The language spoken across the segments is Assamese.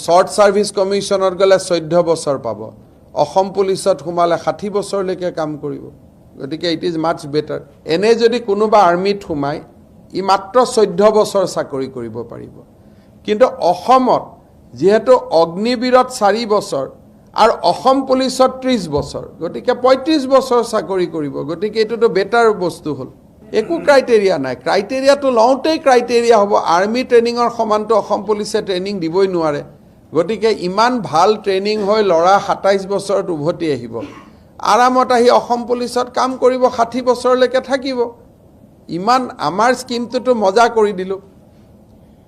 শ্বৰ্ট ছাৰ্ভিচ কমিশ্যনত গ'লে 14 বছৰ পাব। অসম পুলিচত সোমালে 60 বছৰলৈকে কাম কৰিব। গতিকে it is much better. এনে যদি কোনোবা আৰ্মিত সোমায়, ই মাত্ৰ 14 বছৰ চাকৰি কৰিব পাৰিব। কিন্তু অসমত যিহেতু অগ্নিবীৰত 4 বছৰ আৰু অসম পুলিচত 30 বছৰ, গতিকে 35 বছৰ চাকৰি কৰিব। গতিকে এইটোতো বেটাৰ বস্তু হ'ল। একো ক্ৰাইটেৰিয়া নাই। ক্ৰাইটেৰিয়াটো লওঁতেই ক্ৰাইটেৰিয়া হ'ব, আৰ্মি ট্ৰেইনিঙৰ সমানটো অসম পুলিচে ট্ৰেইনিং দিবই নোৱাৰে। গতিকে ইমান ভাল ট্ৰেইনিং হৈ ল'ৰা 27 বছৰত উভতি আহিব, আৰামত আহি অসম পুলিচত কাম কৰিব, 60 বছৰলৈকে থাকিব। ইমান আমাৰ স্কীমটোতো মজা কৰি দিলোঁ।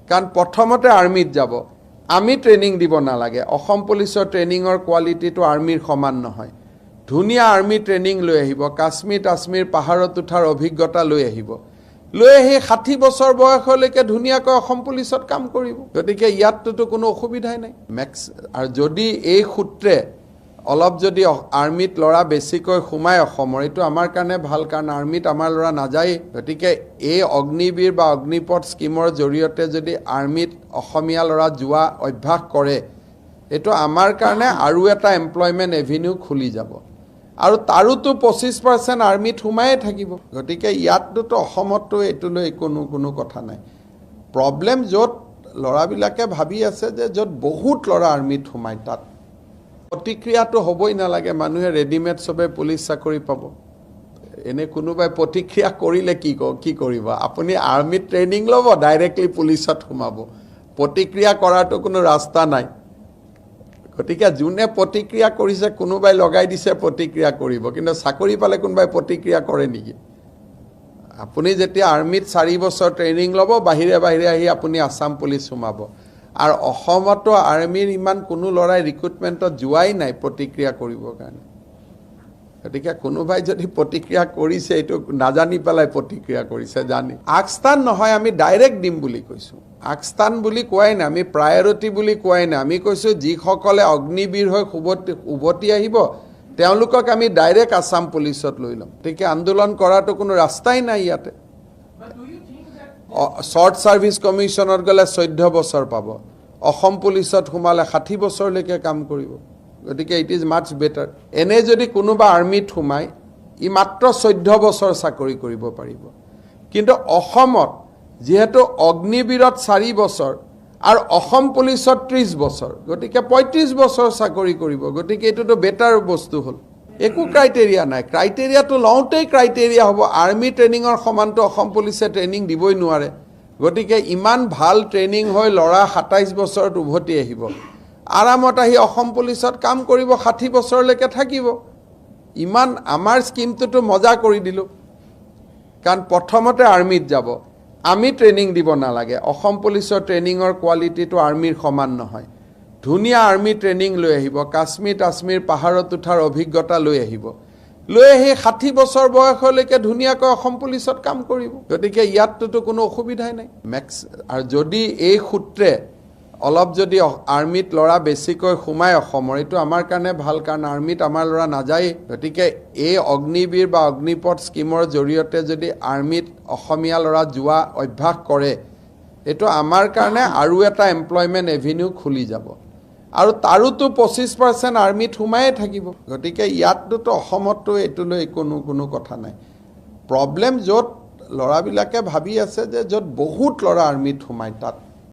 কাৰণ প্ৰথমতে আৰ্মিত যাব, আমি ট্ৰেইনিং দিব নালাগে। অসম পুলিচৰ ট্ৰেইনিঙৰ কোৱালিটিটো আৰ্মিৰ সমান নহয়। ধুনীয়া আৰ্মি ট্ৰেইনিং লৈ আহিব, কাশ্মীৰ তাশ্মীৰ পাহাৰত উঠাৰ অভিজ্ঞতা লৈ আহিব। লৈ আহি 60 বছৰ বয়সলৈকে ধুনীয়াকৈ অসম পুলিচত কাম কৰিব। গতিকে ইয়াতটোতো কোনো অসুবিধাই নাই। মেক্স আৰু যদি এই সূত্ৰে অলপ যদি আৰ্মিত ল'ৰা বেছিকৈ সোমায় অসমৰ, এইটো আমাৰ কাৰণে ভাল, কাৰণ আৰ্মিত আমাৰ ল'ৰা নাযায়েই। গতিকে এই অগ্নিবীৰ বা অগ্নিপথ স্কীমৰ জৰিয়তে যদি আৰ্মিত অসমীয়া ল'ৰা যোৱা অভ্যাস কৰে, এইটো আমাৰ কাৰণে আৰু এটা এমপ্লয়মেণ্ট এভিনিউ খুলি যাব। আৰু তাৰোতো 25% আৰ্মিত সোমায়ে থাকিব। গতিকে ইয়াতটোতো অসমততো এইটো লৈ কোনো কথা নাই। প্ৰব্লেম য'ত ল'ৰাবিলাকে ভাবি আছে যে য'ত বহুত ল'ৰা আৰ্মিত সোমায়, তাত প্ৰতিক্ৰিয়াটো হ'বই নালাগে। মানুহে ৰেডিমেড চবে পুলিচ চাকৰি পাব। এনে কোনোবাই প্ৰতিক্ৰিয়া কৰিলে কি কৰিব? আপুনি আৰ্মিত ট্ৰেইনিং ল'ব, ডাইৰেক্টলি পুলিচত সোমাব। প্ৰতিক্ৰিয়া কৰাৰতো কোনো ৰাস্তা নাই। গতিকে যোনে প্ৰতিক্ৰিয়া কৰিছে, কোনোবাই লগাই দিছে প্ৰতিক্ৰিয়া কৰিব। কিন্তু চাকৰি পালে কোনোবাই প্ৰতিক্ৰিয়া কৰে নেকি? আপুনি যেতিয়া আৰ্মিত 4 বছৰ ট্ৰেইনিং ল'ব, বাহিৰে বাহিৰে আহি আপুনি আছাম পুলিচ সোমাব। আৰু অসমতো আৰ্মিৰ ইমান কোনো ল'ৰাই ৰিক্ৰুটমেণ্টত যোৱাই নাই প্ৰতিক্ৰিয়া কৰিবৰ কাৰণে। গতিকে কোনোবাই যদি প্ৰতিক্ৰিয়া কৰিছে, এইটো নাজানি পেলাই প্ৰতিক্ৰিয়া কৰিছে। জানি আগস্থান নহয়, আমি ডাইৰেক্ট দিম বুলি কৈছোঁ। আগস্থান বুলি কোৱাই নাই, আমি প্ৰায়ৰিটি বুলি কোৱাই নাই। আমি কৈছোঁ, যিসকলে অগ্নিবীৰ হৈ উভতি আহিব, তেওঁলোকক আমি ডাইৰেক্ট আছাম পুলিচত লৈ ল'ম। গতিকে আন্দোলন কৰাটো কোনো ৰাস্তাই নাই ইয়াতে। But do you think that short service কমিশ্যনত গ'লে 14 বছৰ পাব। অসম পুলিচত সোমালে 60 বছৰলৈকে কাম কৰিব। গতিকে it is much better. এনে যদি কোনোবা আৰ্মিত সোমায়, ই মাত্ৰ 14 বছৰ চাকৰি কৰিব পাৰিব। কিন্তু অসমত যিহেতু অগ্নিবীৰত 4 বছৰ আৰু অসম পুলিচত 30 বছৰ, গতিকে 35 বছৰ চাকৰি কৰিব। গতিকে এইটোতো বেটাৰ বস্তু হ'ল। একো ক্ৰাইটেৰিয়া নাই। ক্ৰাইটেৰিয়াটো লওঁতেই ক্ৰাইটেৰিয়া হ'ব, আৰ্মি ট্ৰেইনিঙৰ সমানটো অসম পুলিচে ট্ৰেইনিং দিবই নোৱাৰে। গতিকে ইমান ভাল ট্ৰেইনিং হৈ ল'ৰা 27 বছৰত উভতি আহিব, আৰামত আহি অসম পুলিচত কাম কৰিব, 60 বছৰলৈকে থাকিব। ইমান আমাৰ স্কীমটোতো মজা কৰি দিলোঁ। কাৰণ প্ৰথমতে আৰ্মিত যাব, আমি ট্ৰেইনিং দিব নালাগে। অসম পুলিচৰ ট্ৰেইনিঙৰ কোৱালিটিটো আৰ্মিৰ সমান নহয়। ধুনীয়া আৰ্মি ট্ৰেইনিং লৈ আহিব, কাশ্মীৰ তাশ্মীৰ পাহাৰত উঠাৰ অভিজ্ঞতা লৈ আহিব। লৈ আহি 60 বছৰ বয়সলৈকে ধুনীয়াকৈ অসম পুলিচত কাম কৰিব। গতিকে ইয়াতটোতো কোনো অসুবিধাই নাই। মেক্স আৰু যদি এই সূত্ৰে অলপ যদি আৰ্মিত ল'ৰা বেছিকৈ সোমায় অসমৰ, এইটো আমাৰ কাৰণে ভাল, কাৰণ আৰ্মিত আমাৰ ল'ৰা নাযায়েই। গতিকে এই অগ্নিবীৰ বা অগ্নিপথ স্কীমৰ জৰিয়তে যদি আৰ্মিত অসমীয়া ল'ৰা যোৱা অভ্যাস কৰে, এইটো আমাৰ কাৰণে আৰু এটা এমপ্লয়মেণ্ট এভিনিউ খুলি যাব। আৰু তাৰোতো 25% আৰ্মিত সোমায়ে থাকিব। গতিকে ইয়াতটোতো অসমততো এইটো লৈ কোনো কথা নাই। প্ৰব্লেম য'ত ল'ৰাবিলাকে ভাবি আছে যে য'ত বহুত ল'ৰা আৰ্মিত সোমায়, তাত